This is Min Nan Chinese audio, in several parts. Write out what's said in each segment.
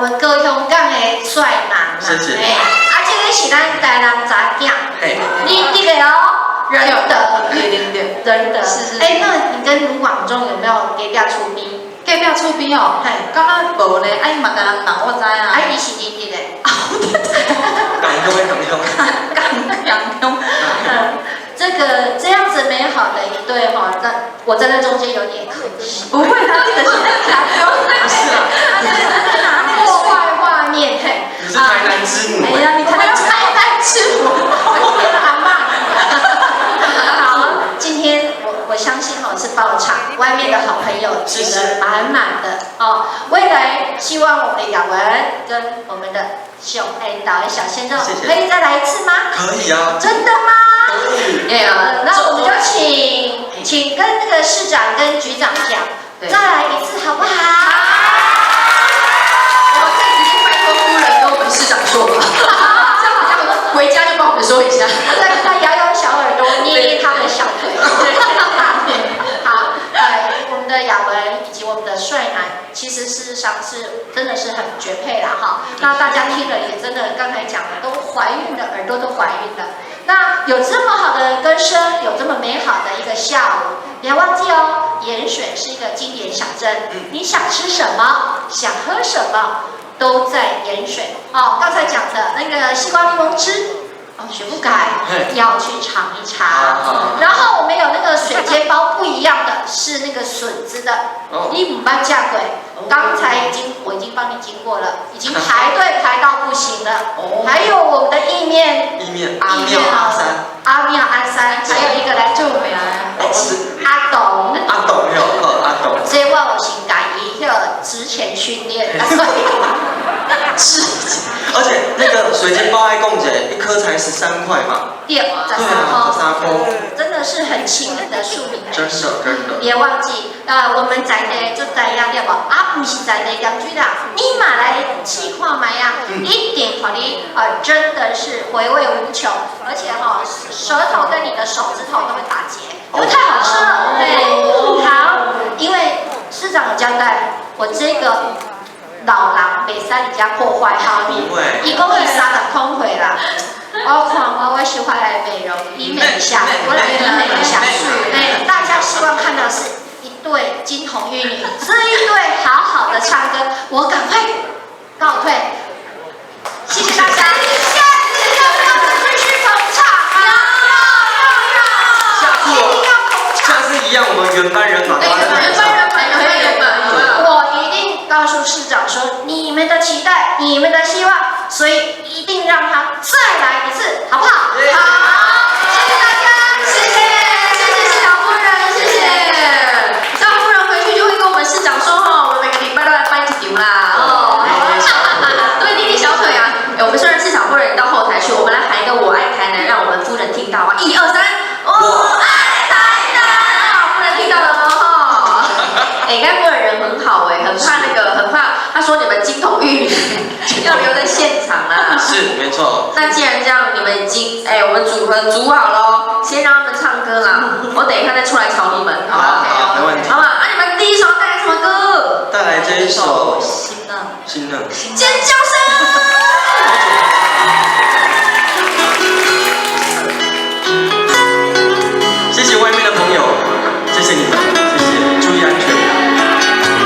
們高雄港的帥男嘛，謝謝。哎，啊，這個是咱台南查囝，你這個哦，仁德，對對對，仁德，是是。哎，那你跟盧廣仲有沒有隔壁厝邊？隔壁厝邊哦，敢若無呢？啊，伊嘛台南人，我知啊。啊，伊是仁德的。共鄉的共鄉。共鄉。嗯，這個這樣子美好的一對哈，在我站在中間有點可惜。不會，他記得是在台中。是啊。破壞畫面，嘿。你是台南之母。哎呀，你台南之母，阿嬤。好，今天我相信哈是爆場，外面的好朋友擠得滿滿的哦。未來希望我們的雅文跟我們的小哎導小鮮肉，可以再來一次嗎？可以啊。真的嗎？可以。對啊，那我們就請跟那個市長跟局長講，再來一次好不好？我們可以直接拜託夫人跟我們市長說嗎？這樣比較回家就幫我們說一下。再跟他搖搖小耳朵，捏捏他的小腿。好，我們的雅文以及我們的帥男，其實事實上是真的是很絕配了哈。那大家聽了也真的剛才講的都懷孕的耳朵都懷孕了。那有這麼好的歌聲，有這麼美好的一個下午，不要忘記哦。鹽水是一個經典小鎮，你想吃什麼，想喝什麼，都在鹽水。哦，剛才講的那個西瓜檸檬汁，哦，學不改，要去嘗一嘗。然後我們有那個水煎包，不一樣的是那個筍子的，你毋捌食過。剛才我已經幫你經過了，已經排隊排到不行了。還有我們的意麵，意麵阿廟阿三，阿廟阿三，還有一個來做咩啊？阿董，阿董有，阿董。這我有先共伊彼個職前訓練，是，而且那個水煎包愛講者，一顆才13塊嘛。對，13塊，真的是很親民的庶民美食。真的真的。別忘記，我們在地就知影對無？啊，毋是在地鹽水啦，你嘛來試看覓啊，一定予你真的是回味無窮，而且哈，舌頭跟你的手指頭都會打結，因為太好吃了。對，好，因為市長有交代，我這個老人袂使佇遮破壞畫面，伊講伊30公歲啦。我看我喜歡來美容醫美一下，我來醫美一下。哎，大家希望看到是一對金童玉女，這一對好好的唱歌，我趕快告退，謝謝大家，下次要不要繼續捧場啊？要要要！下次一定要捧場。下次一樣，我們原班人馬。原班人馬，原班人馬。我一定告訴市長說，你們的期待，你們的希望，所以一定讓他再來一次，好不好？好，謝謝大家，謝謝，謝謝市長夫人，謝謝。市長夫人回去就會跟我們市長說哈，我們每個禮拜都來辦一場啦。哦，對，捏捏小腿啊。哎，我們雖然市長夫人到後台去，我們來喊一個“我愛台南”，讓我們夫人聽到啊！一二三，我愛台南。好，夫人聽到了嗎？哈。哎，該夫人人很好哎，很怕那個，很怕。他說你們金童玉女要留在現場啦。是，沒錯。那既然這樣，你們已經哎，我們組合組好嘍，先讓他們唱歌啦。我等一下再出來吵你們，好不好？好，沒問題。好吧，啊，你們第一首帶來什麼歌？帶來這一首《心嫩》。心嫩。尖叫聲！謝謝外面的朋友，謝謝你們，謝謝，注意安全。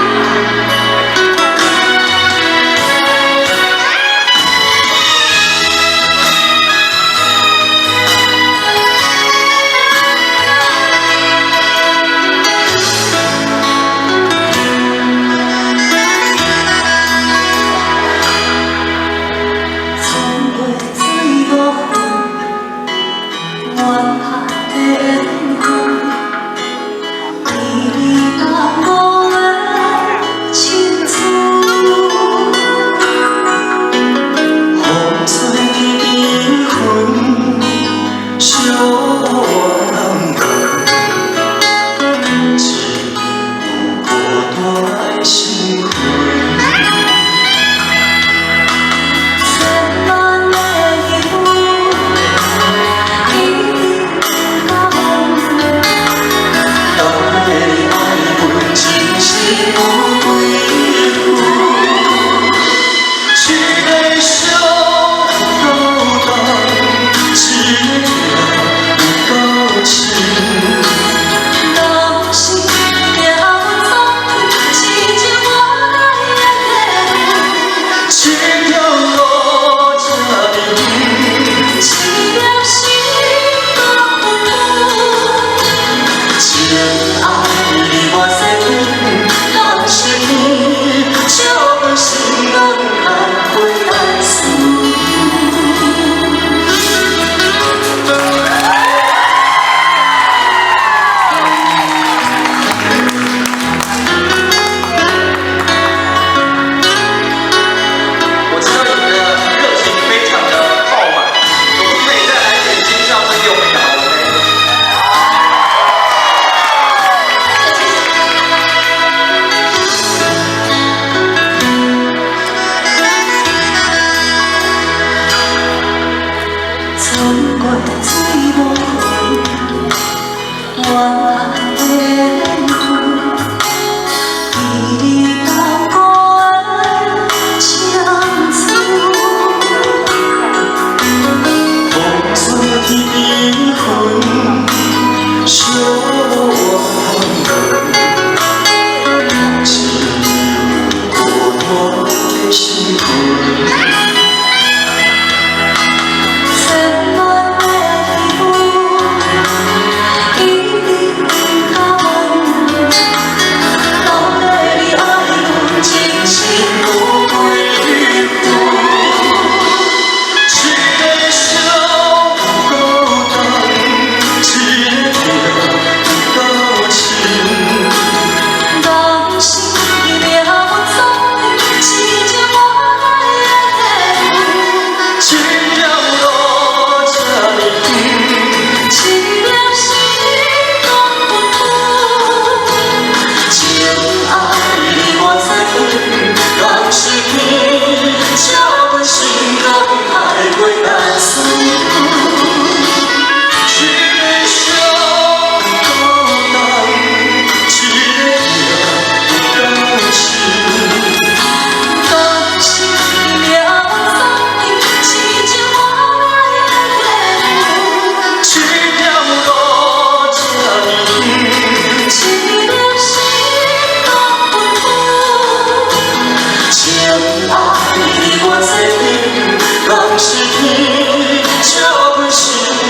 人是天，照阮心人来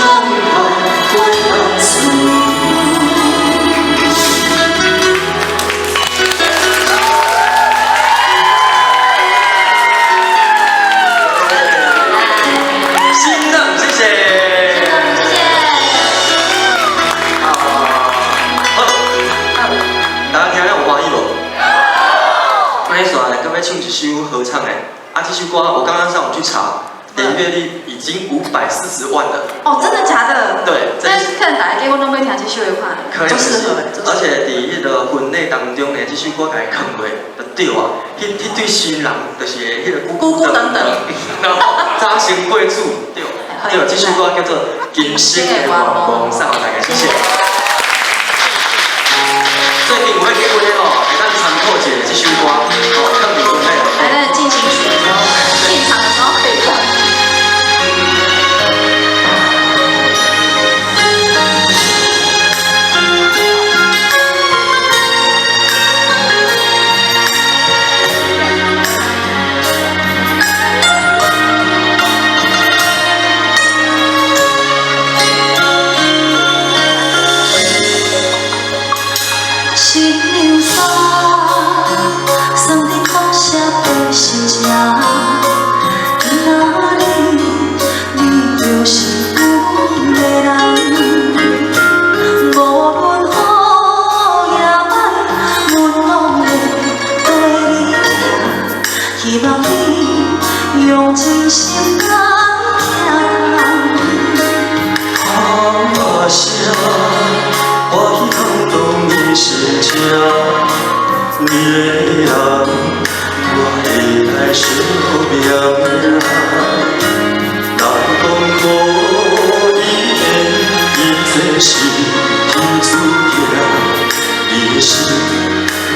过人事。新浪，謝謝。謝謝。好，大家聽了有歡喜無？那一首來各位唱一首合唱的，啊，這首歌我剛剛上網去查，點閱率已經540萬了。哦，真的假的？對，但是看大家我攏欲聽這首的話，可以，足適合的。而且佇彼个婚禮當中呢，這首歌共伊囥落，就對啊，彼對新人就是會彼個咕咕等等，然後早生貴子，對，對，這首歌叫做《今生的願望》，送予大家，謝謝。最近有欲結婚的吼，會當參考一下這首歌，哦，囥佇婚禮。來，那進行曲的時候，進場的時候可以放。新娘衫，藏伫苦涩的心情。今仔日你就是阮的人，無論好也歹，阮攏會綴你行。希望你用真心來疼。阿聲，歡喜感動的心情，你的愛，我會來相命命。人講好姻緣，伊這是天注定。你的心，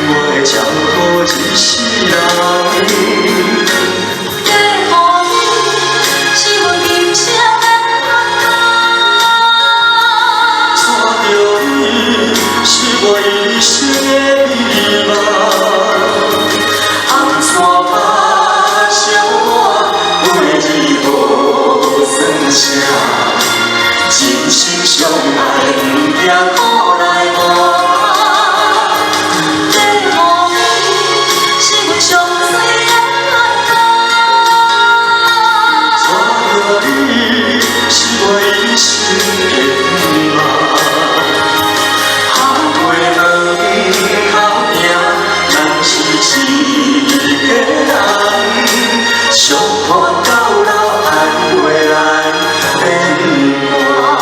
我會照顧一世人。嫁予你，是阮今生的願望。娶著你，是我一生的美夢。红线拍相伴，陪你無算啥，真心相愛，毋驚苦來磨。嫁予你，是阮上水的願望。娶著你，是我一生的梦。花门口行，咱是一家人，相伴到老，愛袂來變換。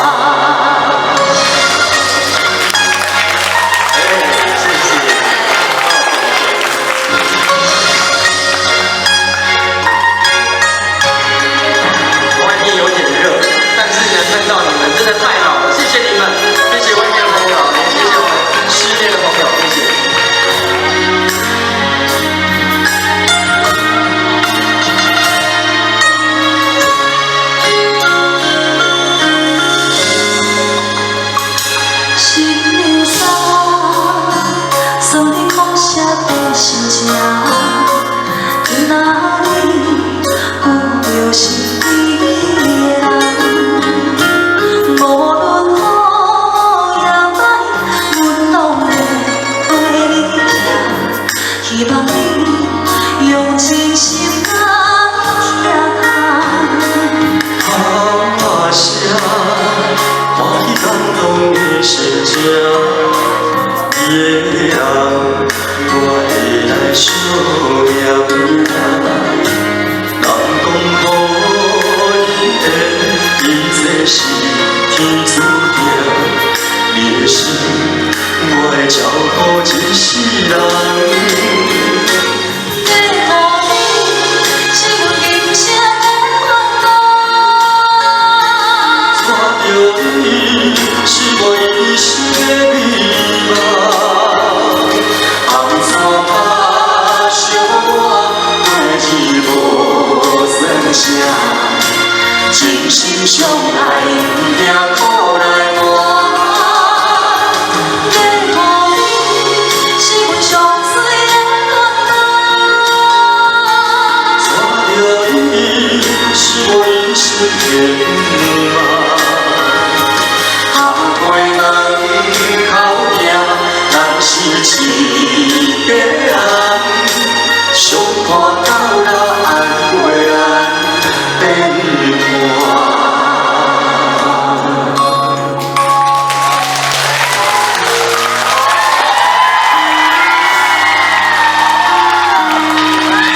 哎，謝謝。外面有點熱，但是呢，看到你們真的太好了，謝謝你們，謝謝外面的朋友，也謝謝我們室內的朋友，謝謝。新娘衫，藏伫苦澀的心情。今仔日阮就是你的人，無論好也歹，阮攏會綴你行。希望你用真心來疼。阿聲，歡喜感動的心情，你的愛，我會來相命命。人講好姻緣，伊這是天注定。你的心，我會照顧一世人。嫁予你，是阮今生的願望。娶著你，是我一生的美夢。紅線拍相伴，陪你無算啥，真心相愛，毋驚苦來磨。嫁予你，是阮上水的願望。娶著你，是我天梦。拍过门口行，咱是一家人，相伴到老，爱过咱变换。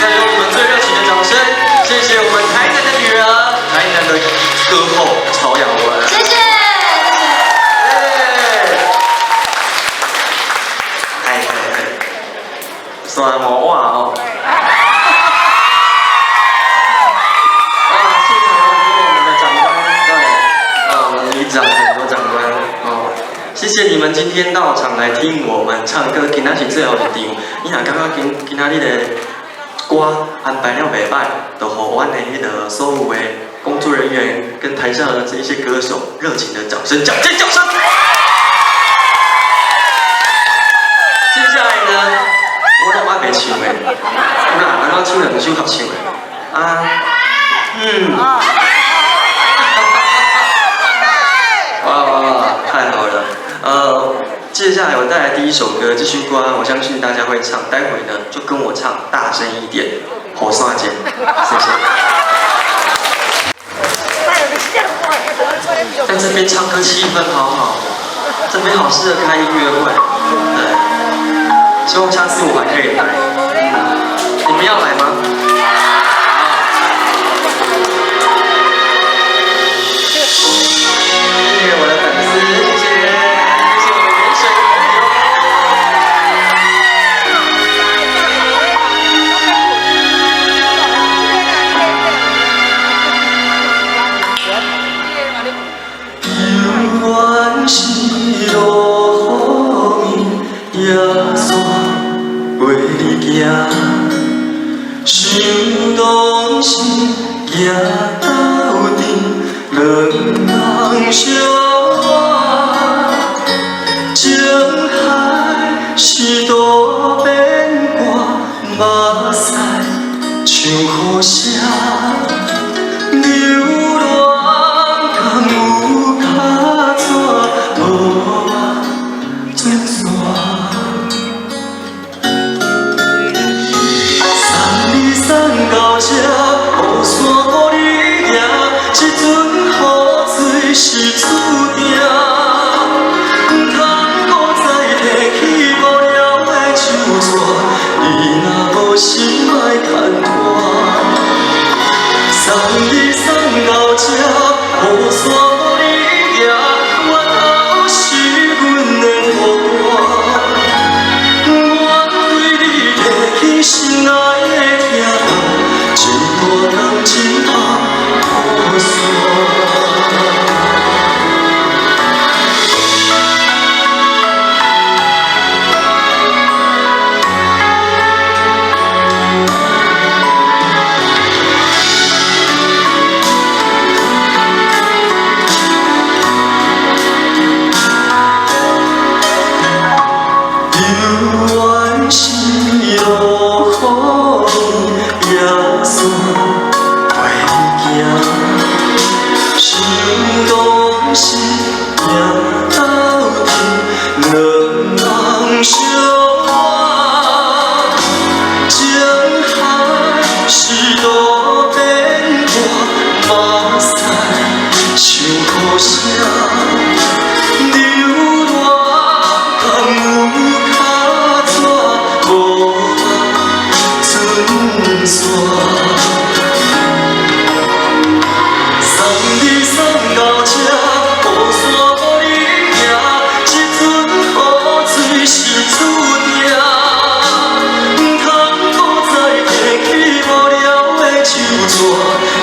再用你们最热情的掌声，谢谢我們台南的女兒，台南的歌后曹雅雯。謝謝，謝謝。哎哎哎，山五碗哦。哇，現場有很多我們的長官，對，哦，我們里長很多長官哦，謝謝你們今天到場來聽我們唱歌，今仔是最後一場，你若感覺今今仔日的歌安排了袂䆀，就予阮的彼个所有的工作人員跟台上的這一些歌手熱情的掌聲，掌聲，掌聲。接下來呢，我攏還袂唱的，有啦，安怎唱兩首合唱的？啊，嗯，哇哇哇，太好了！接下來我帶來第一首歌，這首歌我相信大家會唱，待會呢就跟我唱，大聲一點，雨傘節，謝謝。在這邊唱歌氣氛好好，這邊好適合開音樂會，對，希望下次我還可以來。你們要來嗎？謝謝我的粉絲，謝謝，謝謝我們鹽水的朋友。犹原是落雨暝，夜沙陪你行，想當時行斗陣，兩人相伴，情海是渡邊歌，目屎像雨聲。留戀敢有較怎無法轉線。送你送到這，雨傘予你行，這陣雨水是注定。毋通閣再提起無聊的手紙，你若無心莫牽拖。送你送到這，雨傘予你行，源頭是阮的孤單。愿對你提起心內的疼痛，這段感情拍雨傘。猶原是落雨暝，夜沙陪你行，想當時行斗陣，兩人相伴，情海是渡邊歌，目屎像雨聲。留戀敢有較怎無法轉線。送你送到這，雨傘予你行，這陣雨水是注定。毋通閣再提起無聊的手紙，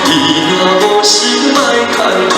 你若無心莫牽拖。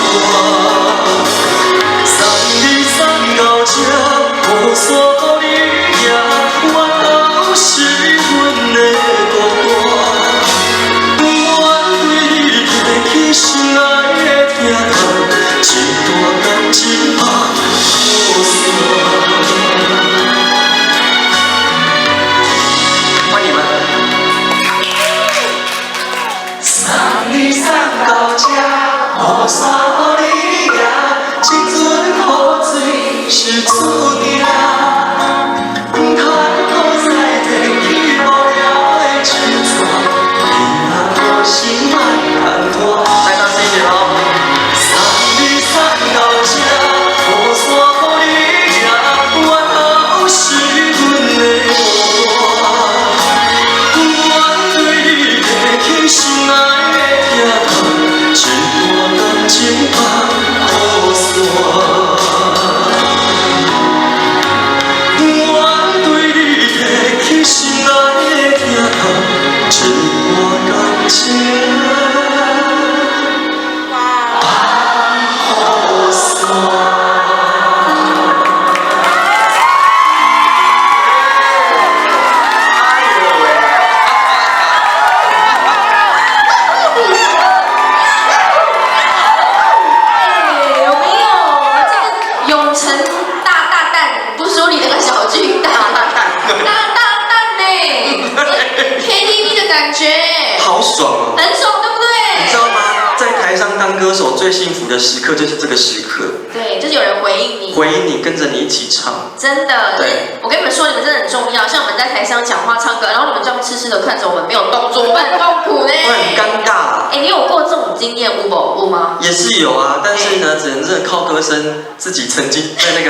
歌手最幸福的时刻就是這個時刻，對，就是有人回應你。回應你，跟着你一起唱。真的，對我跟你們說，你們真的很重要。像我們在台上講話、唱歌，然後你們這樣痴痴的看着我們，沒有動作，我們很痛苦呢。會很尷尬。哎，你有過這種經驗有無？有嗎？也是有啊，但是呢，只能是靠歌聲，自己沉浸在那個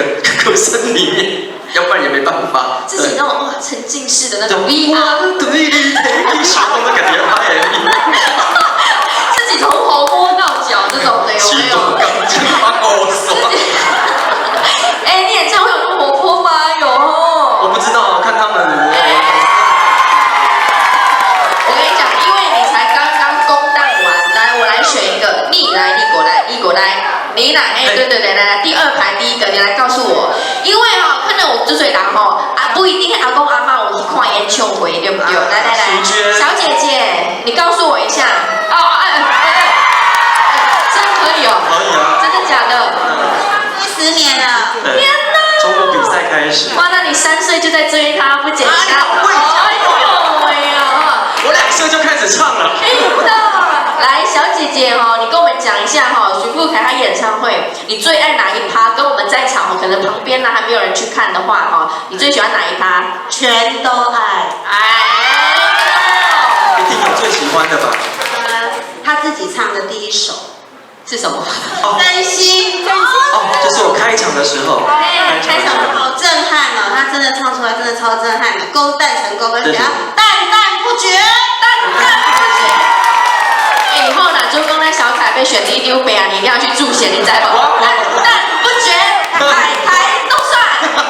歌聲裡面，要不然也沒辦法。自己那種哇沉浸式的那種 VR，我對你提起手，那感覺拍 MV，自己從頭摸到腳這種的有沒有？鋼琴把我手。哎，你演唱會有那麼活潑嗎？有哦。我不知道，看他們。我跟你講，因為你才剛剛公誕完，來，我來選一個，你來，你過來，你過來，你來，哎，對對對，來來，第二排第一個，你來告訴我，因為哈，可能有足濟人吼，啊，不一定阿公阿嬤有去看演唱會，對不對？來來來，小姐姐，你告訴我一下，哦，哎哎哎，真的可以哦，可以啊，真的假的？ 10年了，天哪！從我比賽開始。哇，那你3歲就在追他，不簡單。哎呦喂呀！我2歲就開始唱了。天哪！來，小姐姐哈，你跟我們講一下哈，許富凱他演唱會，你最愛哪一趴？跟我們在場可能旁邊呢還沒有人去看的話哈，你最喜歡哪一趴？全都愛。哎，一定有最喜歡的吧？他自己唱的第一首是什麼？真心。哦，就是我開場的時候。開場好震撼哦！他真的唱出來，真的超震撼的，攻誕成功，而且他誕誕不絕，誕誕不絕。哎，以後呢，就講咱小凱被選里長伯啊，你一定要去助選，你知無？誕誕不絕，凱凱都算，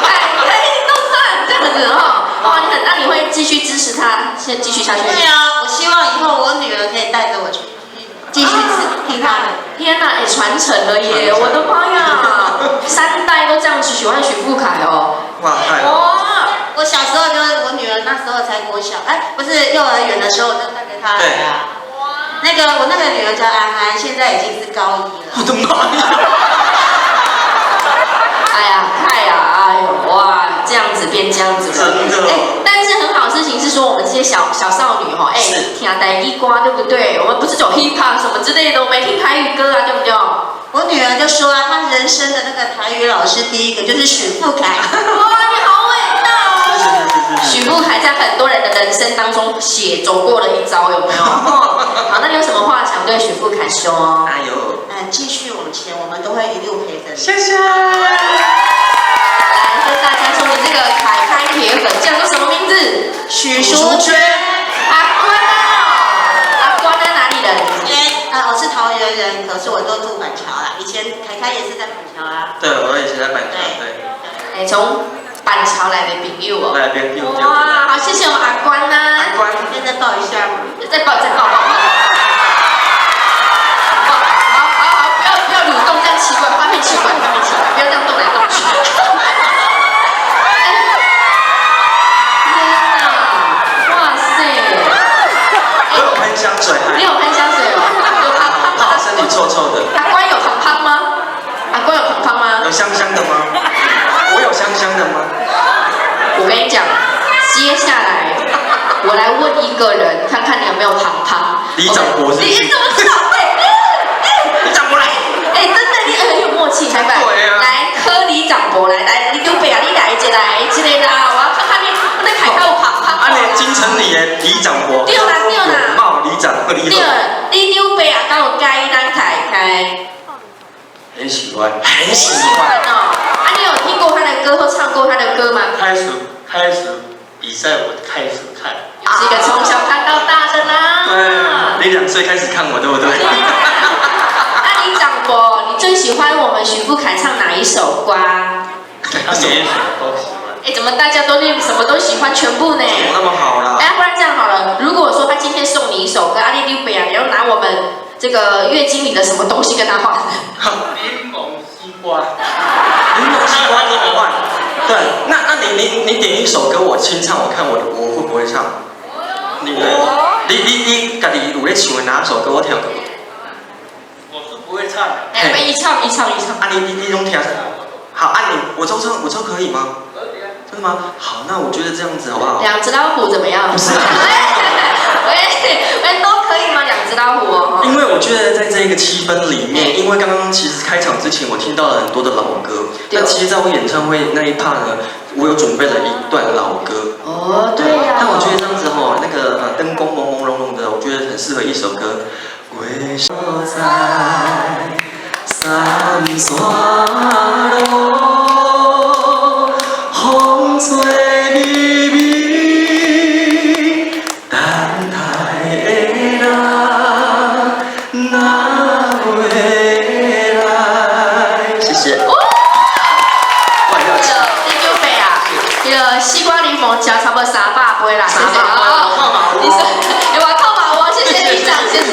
凱凱都算，這樣子哦。哇，你很，那你會繼續支持他，先繼續下去？對啊，我希望以後我女兒可以帶着我去，繼續聽他的。天哪，哎，傳承了耶！我的媽呀，3代都這樣子喜歡許富凱哦。哇，太好！我小時候就是我女兒那時候才國小，哎，不是幼兒園的時候，我就帶着她來啊。那個我那個女兒叫安安，現在已經是高一了。我的媽呀！哎呀，太呀，哎呦，哇，這樣子變這樣子了。真的。哎，但是很好的事情是說，我們這些小小少女哈，哎，聽台語歌對不對？我們不是走 hip hop 什麼之類的，我們也聽台語歌啊，對不對？我女兒就說啊，她人生的那個台語老師第一個就是許富凱。哇，你好偉大哦！許富凱在很多人的人生當中寫走過了一遭，有沒有？好，那你有什麼話想對許富凱說？哎呦，嗯，繼續往前，我們都會一路陪着你。謝謝。來跟大家說，你這個凱開鐵粉叫做什麼名字？許淑娟。阿關啊，阿關在哪裡人？啊，我是桃園人，可是我都住板橋啦。以前凱開也是在板橋啊。對，我以前在板橋。對。哎，從板橋來的朋友哦。來朋友。哇，好，謝謝我們阿關啊。阿關，現在抱一下嗎？再抱，再抱，抱。好好好，不要不要蠕動，這樣奇怪，畫面奇怪，畫面奇怪，不要這樣動來動去。天哪，哇塞！我有噴香水。你有噴香水哦？有胖胖怕我身體臭臭的。阿關有胖胖嗎？阿關有胖胖嗎？有香香的嗎？我有香香的嗎？我跟你講，接下來我來問一個人，看看你有沒有胖胖。里長伯是不是？你怎麼知道？里長伯來。哎，真的，你很有默契，才對。對啊。來，柯里長伯來，來，你丟背啊，你來一個來，一個啦，我要看看你，我來看看有胖胖。啊，你金城里的里長伯。對啦對啦。茂里長，里對，你丟背啊，敢有佮意咱凱開？很喜歡，很喜歡哦。啊，你有聽過他的歌或唱過他的歌嗎？開始比賽，我開始看。是一個從小看到大的啦。對，你2歲開始看我，對不對？那里長伯，你最喜歡我們許富凱唱哪一首歌？他每一首都喜歡。哎，怎麼大家都什麼都喜歡全部呢？怎麼那麼好啦？哎，不然這樣好了，如果說他今天送你一首歌，阿里丟貝啊，你要拿我們這個月經裡的什麼東西跟他換？檸檬西瓜。檸檬西瓜怎麼換？對，那你點一首歌，我清唱，我看我會不會唱？你家己有咧唱的哪首歌？我聽過。我是不會唱的。哎，一唱一唱一唱。啊，你攏聽？好，啊你我都唱，我都可以嗎？真的嗎？好，那我覺得這樣子好不好？兩隻老虎怎麼樣？不是。喂喂，都可以嗎？兩隻老虎哦。因為我覺得在這個氣氛裡面。为刚刚其实开场之前我听到了很多的老歌，那其实在我演唱会那一 part 呢，我有准备了一段老歌。哦，对呀。但我觉得这样子吼，那个灯光朦朦胧胧的，我觉得很适合一首歌。月所在三山路，风吹微微，等待的人若袂来。谢谢。哇，要这个你准备啊，这个西瓜柠檬加差不多300杯啦，谢谢哦。你说，哎，我靠嘛，我谢谢里长，谢谢。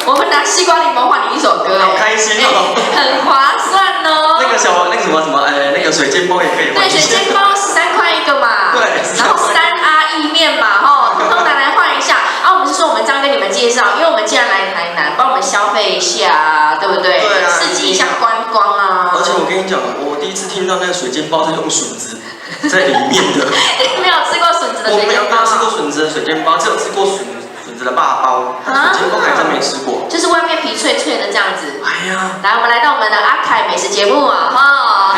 我们拿西瓜柠檬换你一首歌，好开心哦，很划算哦。那个小那个什么什么，哎，那个水煎包也可以。对，水煎包13块一个嘛。对。然后三阿意面嘛，吼，通通拿来换一下。啊，我们是说我们这样跟你们介绍，因为我们既然来台南，帮我们消费一下，对不对？对啊。刺激一下观光啊。而且我跟你讲，我第一次听到那个水煎包是用笋子在里面的。你没有吃过笋子的水煎包？我没有吃过笋子的水煎包，只有吃过笋子的肉包，水煎包还真没吃过。就是外面皮脆脆的这样子。哎呀，来，我们来到我们的阿凯美食节目啊，哈！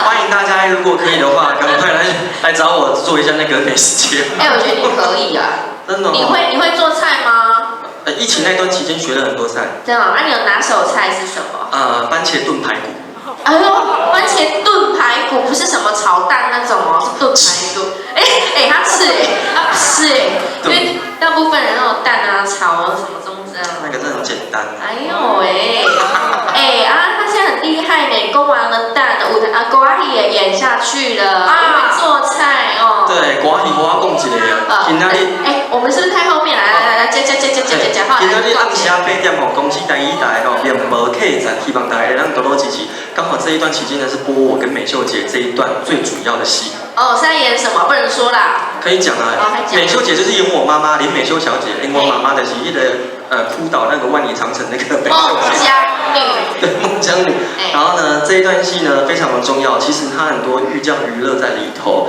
欢迎大家，如果可以的话，赶快来找我做一下那个美食节目。哎，我觉得你可以啊。真的。你会做菜吗？疫情那段期间学了很多菜。真的？那你有拿手菜是什么？番茄炖排骨。哎呦，番茄炖排骨不是什么炒蛋那种哦，是炖排骨。哎哎，他吃哎，他吃哎，因为大部分人那种蛋啊炒啊什么都这样。那个真的很简单。哎呦喂，哎啊，他现在很厉害呢，讲完了蛋，舞台啊，歌仔戏也演下去了，啊，会做菜哦。对，歌仔戏我讲一个啊，今仔日。哎，我们是不是太后面？来来来来，加加加加加加加。今仔日暗时8点吼，公视台语台吼，面无客栈，希望大家会当多多支持。刚好这一段期间呢，是播我跟美秀姐这一段最主要的戏。哦，是在演什么？不能说啦。可以讲啊，美秀姐就是演我妈妈林美秀小姐，演我妈妈的是那个哭倒那个万里长城那个美秀姐。孟姜女。对，孟姜女。然后呢，这一段戏呢非常的重要，其实它很多寓教于乐在里头，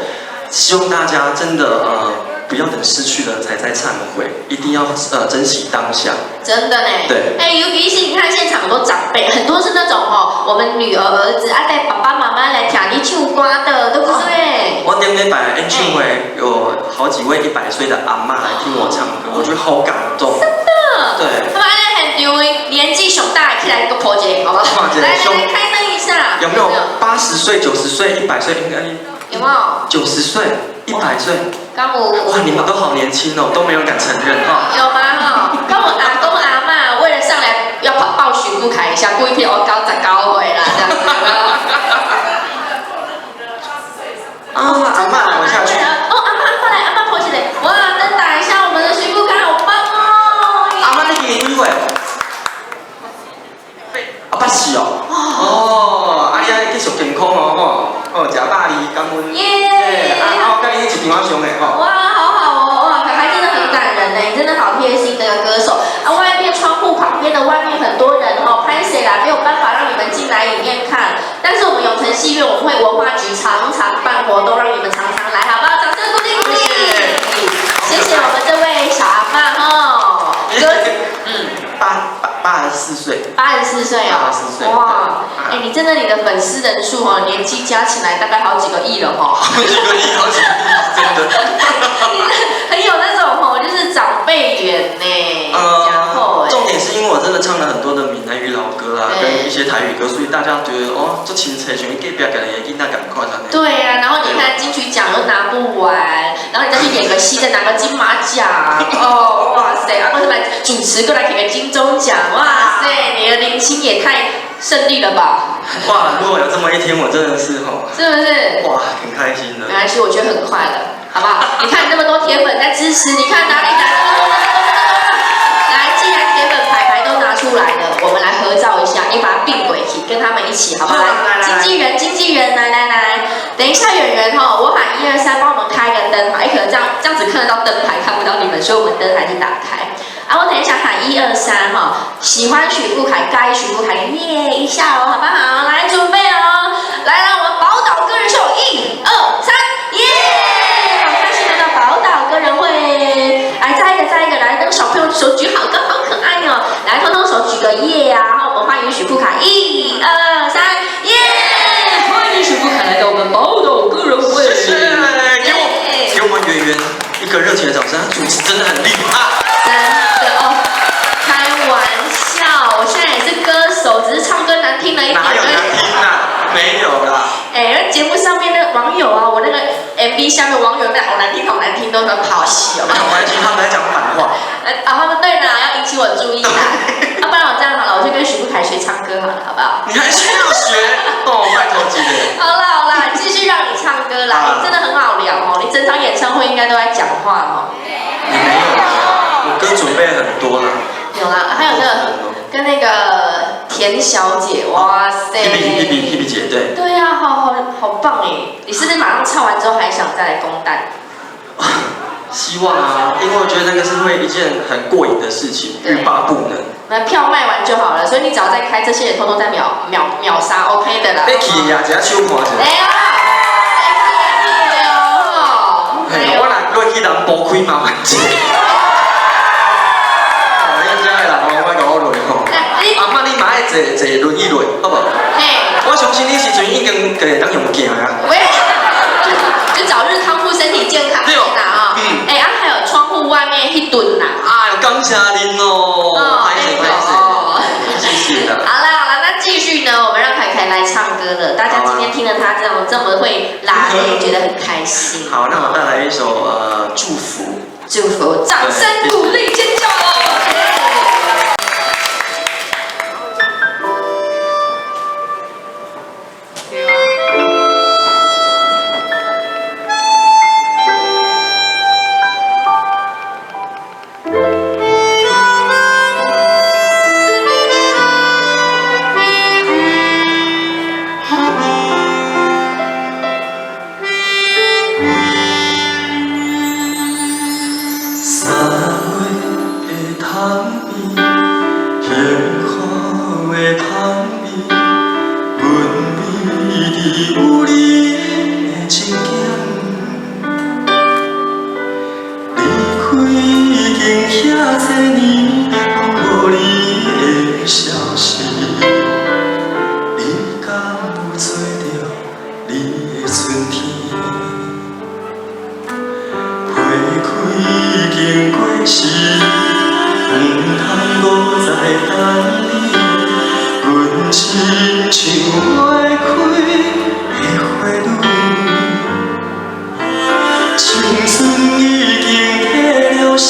希望大家真的不要等失去了才在忏悔，一定要珍惜当下。真的呢。对。哎，尤其是你看现场很多长辈，很多是那种哦，我们女儿儿子啊带爸爸妈妈来听你唱歌的，对不对？我顶礼拜演唱会有好几位100岁的阿嬷来听我唱歌，我觉得好感动。真的。对。他们现场年纪上大，起来阁抱一下，好不好？来来来，开灯一下。有没有80岁、90岁、一百岁？应该。有没有？90岁、100岁。刚有。哇，你们都好年轻哦，都没有敢承认哈。有吗？哈，刚我阿公阿嬷为了上来要抱抱许富凯一下，故意骗我99岁啦，这样子。啊，阿嬷，我下去。哦，阿嬷过来，阿嬷抱起来，哇，灯打一下，我们的许富凯好棒哦。阿嬷，你今年几岁？啊，80哦。哦，啊，你爱继续健康哦，吼，哦，食百二，感恩。耶！啊，我佮你一张仔相的吼。哇，好好哦，哇，凯凯真的很感人呢，你真的好贴心的一个歌手啊！外面窗户旁边的外面很多人哦，拍谢啦，没有办法让你们进来里面看。但是我们永城戏院，我们会文化局常常办活动，让你们常常来，好不好？掌声鼓励鼓励！谢谢我们这位小阿嬷哦，歌，84岁。 84岁哦。 84岁。哇，哎，你真的你的粉丝人数哦，年纪加起来大概好几个亿了哦。好几个亿，好几个亿，真的。你很有那种哦，就是长辈缘呢。重点是因为我真的唱了很多的闽南语老歌啊，跟一些台语歌，所以大家觉得哦，足亲切，像隔壁家的囡仔共款。对呀，然后你看金曲奖都拿不完，然后你再去演个戏，再拿个金马奖，哦，哇塞，啊，或者来主持过来给个金钟奖，哇塞，你的年轻也太胜利了吧！哇，如果有这么一天，我真的是吼，是不是？哇，很开心的。没关系，我觉得很快了，好不好？你看那么多铁粉在支持，你看哪里来那么多？来，既然铁粉牌牌都拿出来了，我们来合照一下，你把它并轨去，跟他们一起，好不好？来，经纪人，经纪人，来来来，等一下演员哈，我喊一二三，帮我们开个灯，哎，可能这样子看得到灯牌，看不到你们，所以我们灯还是打开。啊，我等一下喊一二三哈，喜欢许富凯，该许富凯耶一下哦，好不好？来准备哦，来让我们宝岛歌人秀，一二三，耶！好开心来到宝岛歌人会，来再一个再一个，来那个小朋友手举好高，好可爱哦，来通通手举个耶啊，然后我们欢個熱情的掌聲，他主持真的很厲害。真的哦，開玩笑，我現在也是歌手，只是唱歌難聽了一點哪有難而已。聽啊？沒有啦。哎，那節目上面那網友啊，我那個 MV 下面網友那好難聽，好難聽，都在跑戲哦。沒有關係，他們在講反話。啊，他們對啦，要引起我注意啦。啊，不然我這樣好了，我去跟許富凱學唱歌好了，好不好？你還需要學？哦，拜託姐。好啦好啦，繼續讓你唱歌啦，好。你真的很好聊哦，你整場演唱會應該都在講話哦。你沒有啦，我歌準備很多了。有啦，還有那個跟那個田小姐，哇塞 Hebe Hebe Hebe 姐，對。對啊，好好好棒哎！你是不是馬上唱完之後還想再來攻蛋？希望啊，因為我覺得那個是會一件很過癮的事情，欲罷不能。那票賣完就好了，所以你只要再開，這些人通通在秒秒秒殺，OK 的啦。你去呀，一下手看一下。哎呀，會哦。嘿，我若過去南部開麻煩者。哦，恁遮的人哦，莫共我論吼。阿媽，你嘛愛坐坐輪椅輪，好無？嘿。我相信你時陣已經會當用行啊。喂，就早日康復，身體健康對啦啊！嗯。哎啊，還有窗戶外面彼頓啦。哎呦，感謝恁哦，歹勢歹勢，謝謝啦。好啦好啦，那繼續呢，我們讓凱凱來唱歌了。大家今天聽了他這樣這麼會拉咧，覺得很開心。好，那我帶來一首祝福。祝福，掌聲鼓勵，尖叫哦！ 3月的窗邊，幸福的香味，阮美伫有你的情景。離開已經遐濟年，攏無你的消息，你敢有揣著你的春天？花開已經過時，毋通閣再等你。阮親像花開的花蕊，青春已經褪了色，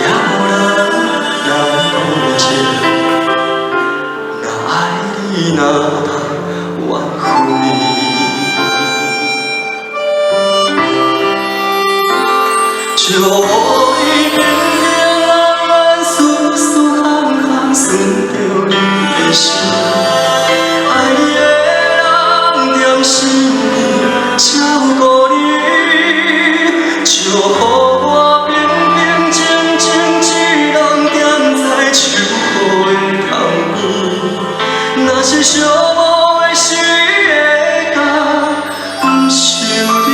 也無人來同情。若愛你，哪通怨恨你？祝予你平平安安，事事項項順著你的心。愛你的人踮身邊照顧你，祝予我平平靜靜一人踮在秋雨的窗邊。若是寂寞的時，會感受你。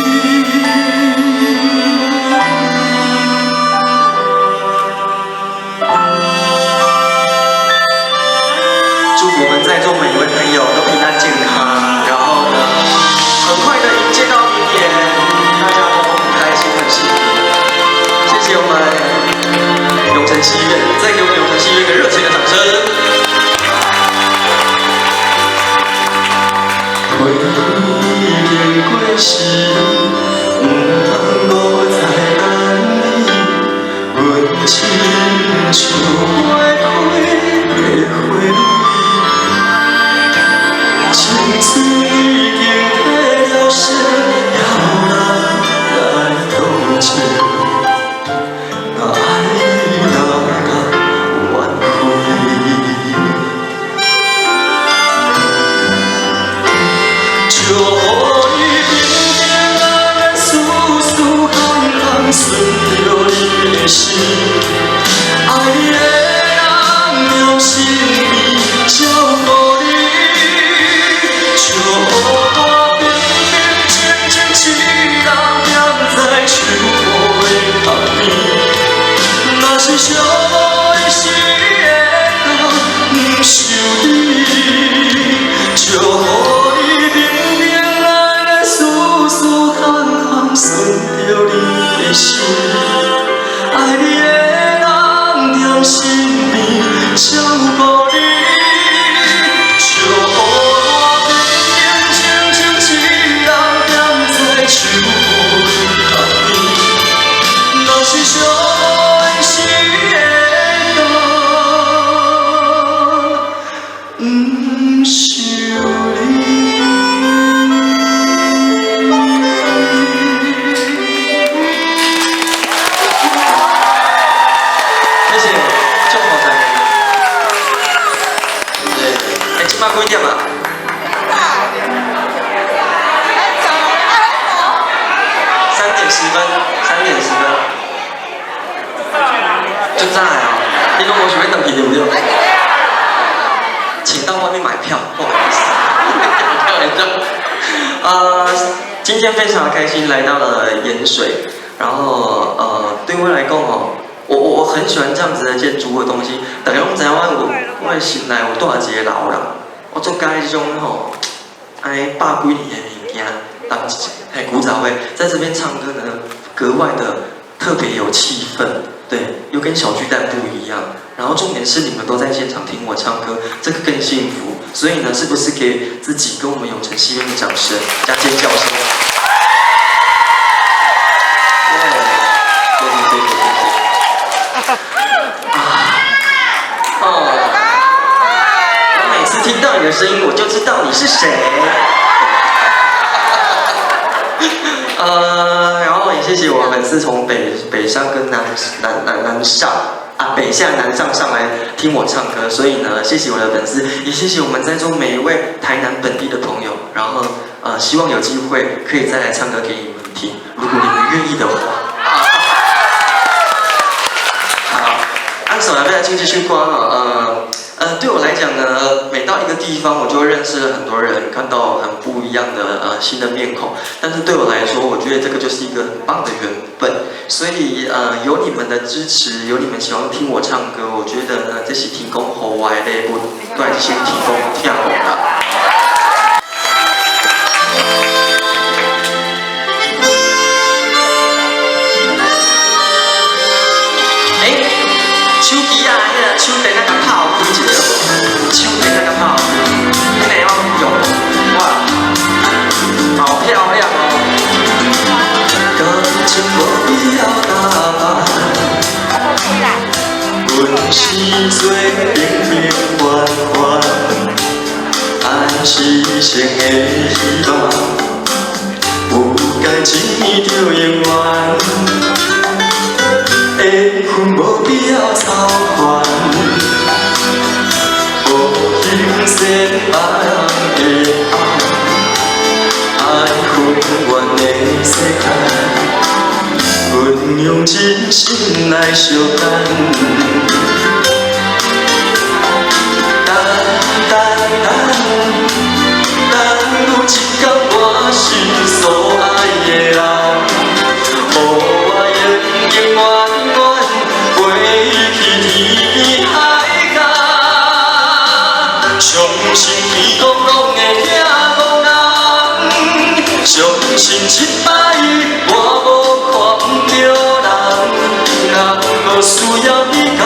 祝福我們在座每一位朋友都平安健康，然後呢，很快的迎接到明年，大家都很開心很幸福。謝謝我們永城戲院，再給我們永城戲院一個熱情的掌聲。花已經過時，毋通閣再等你。阮親像花開的花蕊，青春已經褪了色，也無人來同情。若愛你，哪通怨恨你？祝予你平平安安，事事項項順著你的心。愛你的人踮身邊照顧你，祝予我平平靜靜一人踮在秋雨的窗邊。若是寂寞的時，會感受你。祝予你平平安安，事事項項順著你的心。你攏無想欲轉去對不對？請到外面買票，不好意思，開玩笑。今天非常開心來到了鹽水，然後對我來講哦，我很喜歡這樣子的建築物的東西。大家攏知影我的心內有蹛一個老人，我足佮意這種吼，按呢百幾年的物件，當嘿古早味，在這邊唱歌呢，格外的特別有氣氛，對，又跟小巨蛋不一樣。然後重點是你們都在現場聽我唱歌，這個更幸福。所以呢，是不是給自己跟我們永城戲院的掌聲加尖叫聲？對，謝謝謝謝謝謝。啊，哦，我每次聽到你的聲音，我就知道你是誰。然後也謝謝我粉絲從北上跟南上啊，北下南上上來聽我唱歌，所以呢，謝謝我的粉絲，也謝謝我們在座每一位台南本地的朋友。然後希望有機會可以再來唱歌給你們聽，如果你們願意的話。好，按手來，來唱這首歌啊，對我來講呢，每到一個地方，我就會認識了很多人，看到很不一樣的新的面孔。但是對我來說，我覺得這個就是一個很棒的緣分。所以有你們的支持，有你們喜歡聽我唱歌，我覺得呢，這是天公予我的禮物，對，這是天公疼我啦。欸，手機啊，彼個手電仔共拍開一下，手電仔共拍開，你會曉用？哇，好漂亮哦！感情無必要打扮，阮是做平平凡凡，愛是生的希望，有感情就永遠。緣分無必要操煩，無形成別人的愛，愛分阮的世界，阮用真心來相等。等等等，等有一天我心所愛的人，予我永永遠遠飛去天邊海角，相信天公攏會疼憨人，相信這擺我無看毋著人，人無需要比較，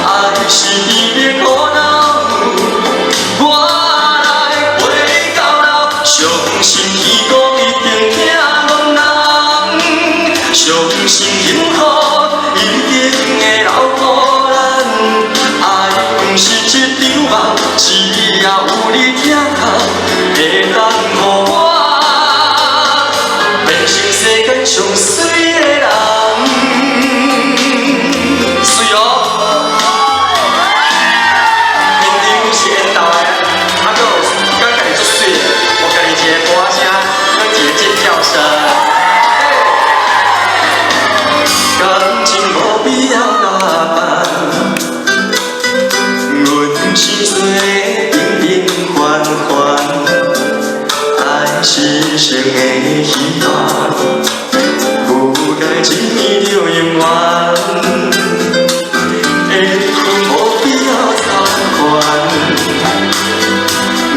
愛是甜蜜苦惱，我來陪到老，相信天公一定疼憨人，相信幸福一定會留予咱，愛毋是一場夢，只要有你疼靠，會當予我變成世間上媠的人。媠哦！現場是緣投的，啊，閣有感覺家己足媠的，我家己一個歌聲，閣一個尖叫聲。感情無必要打扮，阮是做平平凡凡，愛是生的希望，有感情就永遠。緣分無必要操煩，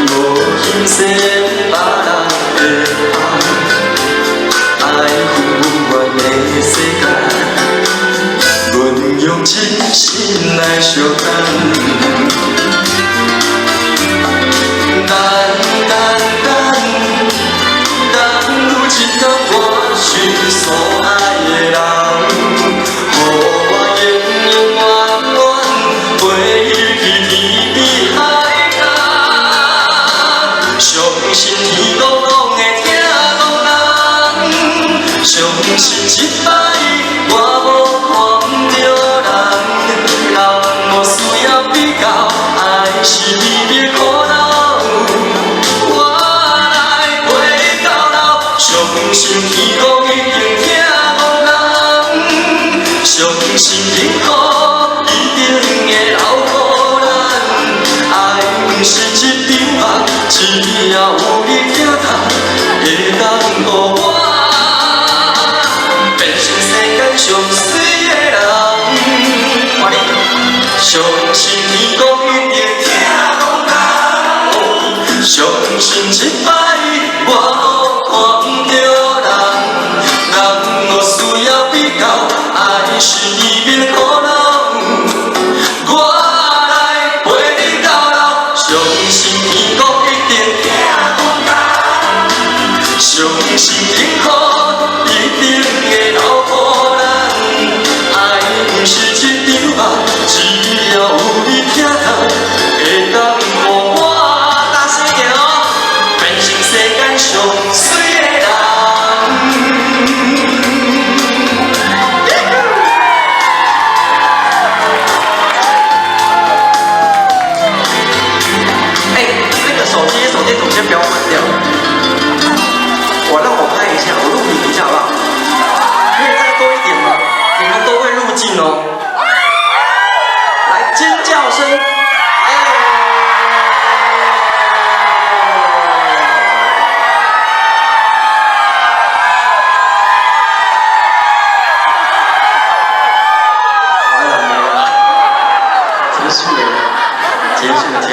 無形成別人的愛，愛分阮的世界，阮用真心來相等。等等等，等有一天我心所愛的人，予我永永遠遠飛去天邊海角，相信天公攏會疼憨人，相信這擺我無看毋著人，人無需要比較，愛是甜蜜苦惱，我來陪到老，相信天公一定疼憨人，相信幸福一定會留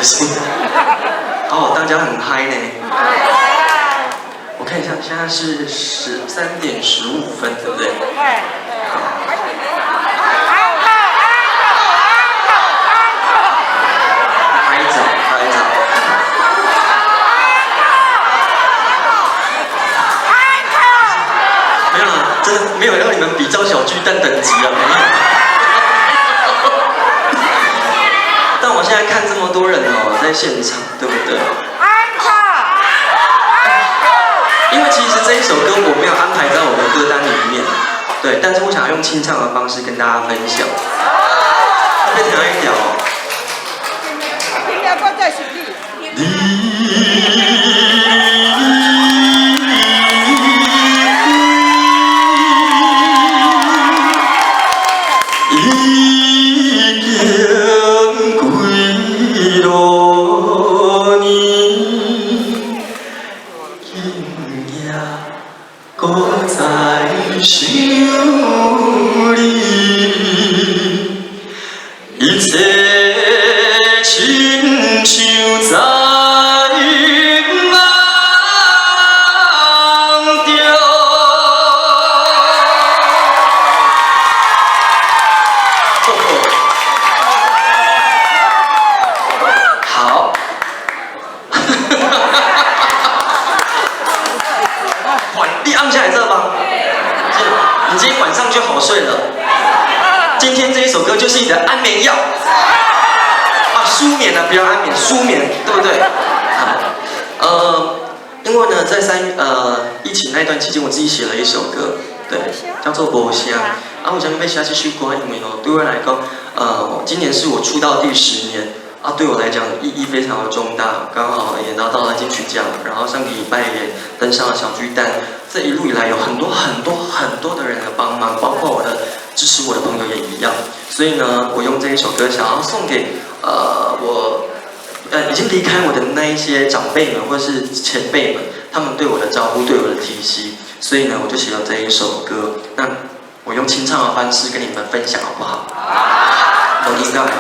心。哦，大家很嗨呢。我看一下，現在是13點15分，對不對？好。拍照，拍照。沒有啦，真的沒有讓你們比較小巨蛋等級啊，沒有。但我現在看這麼多人哦，在現場，對不對？因為其實這一首歌我沒有安排在我的歌單裡面，對，但是我想要用清唱的方式跟大家分享。特別聽一條哦。你已經幾落年，今夜閣再想你，一切親像在夢中。好。哇，你按下來這嗎？你今天晚上就好睡了。今天這一首歌就是你的安眠藥。啊，舒眠啊，不要安眠，舒眠，對不對？好，因為呢，在疫情那段期間，我自己寫了一首歌，對，叫做《無聲》。啊，我想欲寫這首歌，因為哦，對我來講，今年是我出道第10年。啊，對我來講意義非常的重大，剛好也拿到了金曲獎，然後上個禮拜也登上了小巨蛋。這一路以來有很多很多很多的人的幫忙，包括我的支持我的朋友也一樣。所以呢，我用這一首歌想要送給我已經離開我的那一些長輩們或是前輩們，他們對我的照顧，對我的提攜。所以呢，我就寫了這一首歌。那我用清唱的方式跟你們分享，好不好？有聽到沒有？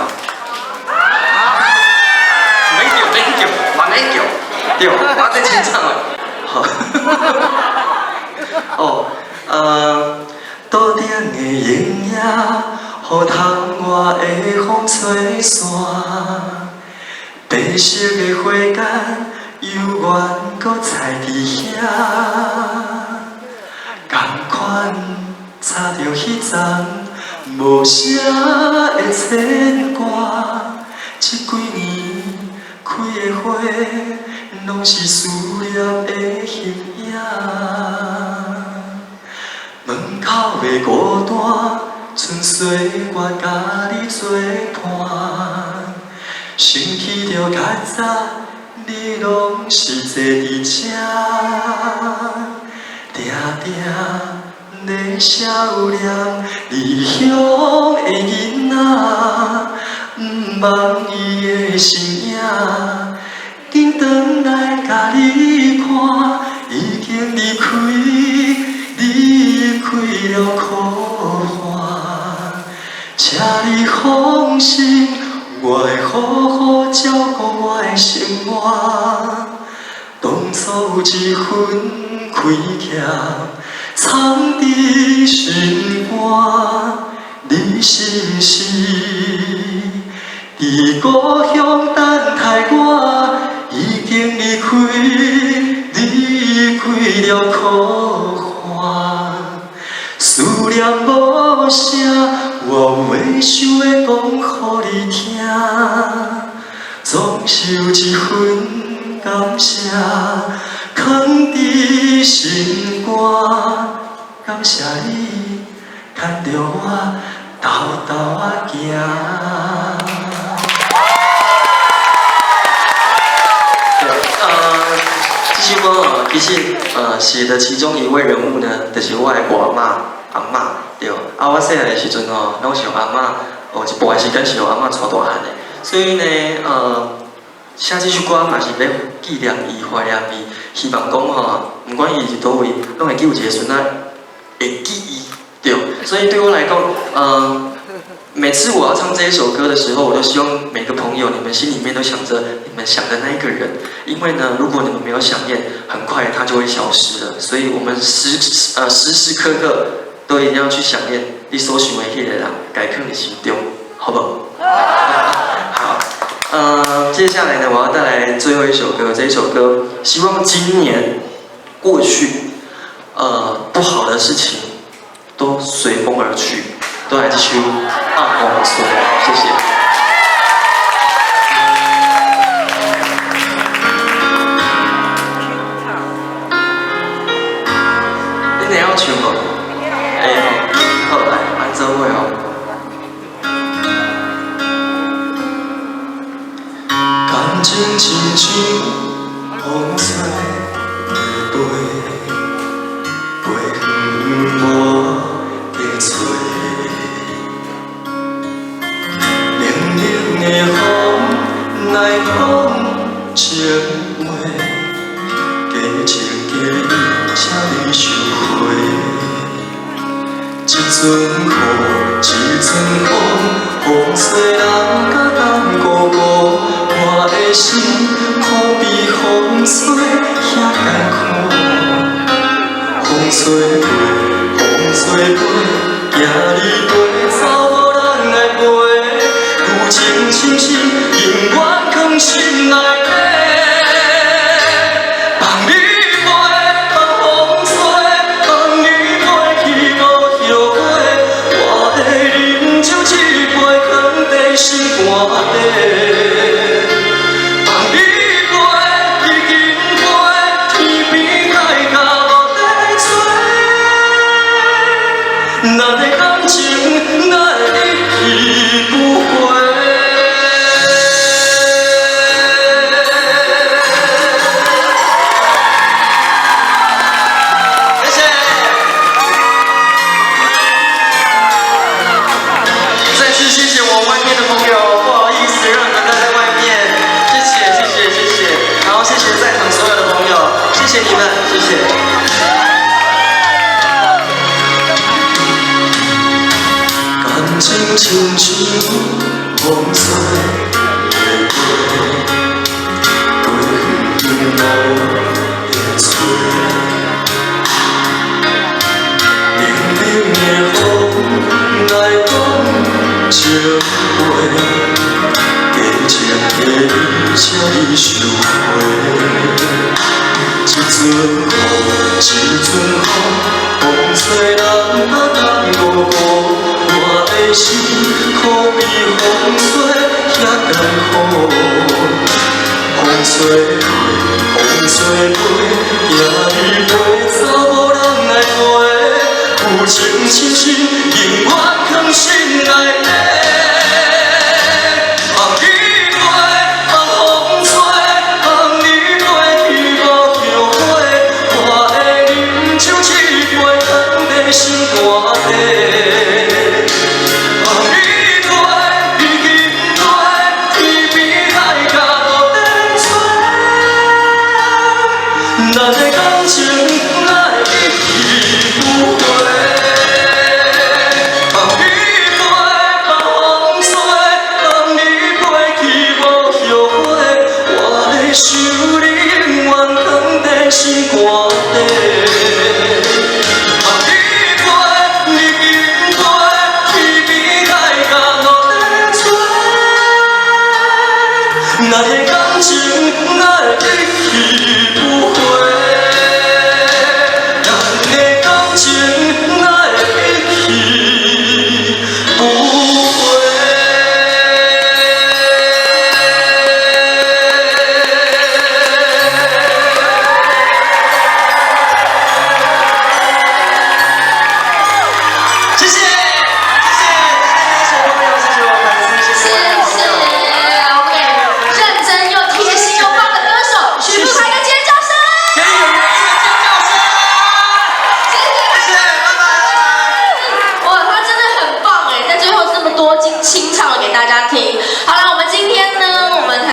沒叫，沒叫，嘛免叫，對，我在清唱的。好。哦，桌頂的影影，予窗外的風吹散。白色的花繭，猶原閣在佇遐。仝款插著彼層無聲的牽掛，這幾年開的花，攏是思念的形影。門口的孤單，賰歲月佮你作伴。想起著較早，你攏是坐佇這，定定咧想念離鄉的囡仔，毋望伊的身影，緊轉來共你看，已經離開，離開了苦寒，請你放心，我會好好照顧我的生活。當初有一份虧欠，藏佇心肝，你是毋是佇故鄉等待我？已經離開，離開了苦寒，思念無聲，我有話想欲講予你聽，總是有一份感謝，囥佇心肝，感謝你牽著我沓沓仔行。對，這首歌哦，其實寫的其中一位人物呢，就是我的外媽阿嬤，對。啊，我細漢的時陣哦，攏是予阿嬤，哦，一部分時間是予阿嬤帶大漢的，所以呢，寫這首歌嘛是欲紀念伊、懷念伊，希望講吼，毋管伊佇佗位，攏會記有一個孫仔會記伊，對。所以對我來講，每次我要唱這一首歌的時候，我都希望每個朋友，你們心裡面都想着你們想的那一個人，因為呢，如果你們沒有想念，很快他就會消失了。所以，我們時時刻刻都一定要去想念你所想的彼個人，共囥佇心中，好不好？好，接下來呢，我要帶來最後一首歌，這一首歌，希望今年過去，不好的事情都隨風而去。都來這首《暗風吹》，謝謝。你會曉唱無？會吼，好來，按做伙哦。感情親像風吹的飞，飛遠無得揣。冷冷的風來講情話，假情假意，請你收回。一陣雨，一陣風，風吹人甲人孤孤，我的心可比風吹遐艱苦。風吹過，風吹過，行你飛走無人來陪。舊情深深，永遠藏心內底。放你飛，放風吹，放你飛去無後悔。我會啉酒一杯，囥佇心肝底。放你飛，已經飛，天邊海角無得找。咱的感情哪會一去不回？謝謝。再次謝謝我外面的朋友，不好意思讓你們待在外面，謝謝謝謝謝謝，然後謝謝在場所有的朋友，謝謝你們，謝謝。感情親像風吹的飛，飛遠無得找。冷冷的風來講情話，假情假意，請你收回。一陣雨，一陣風，風吹人甲人孤孤，我的心可比風吹遐艱苦。風吹過，風吹過，行你飛走無人來陪。舊情深深，永遠藏心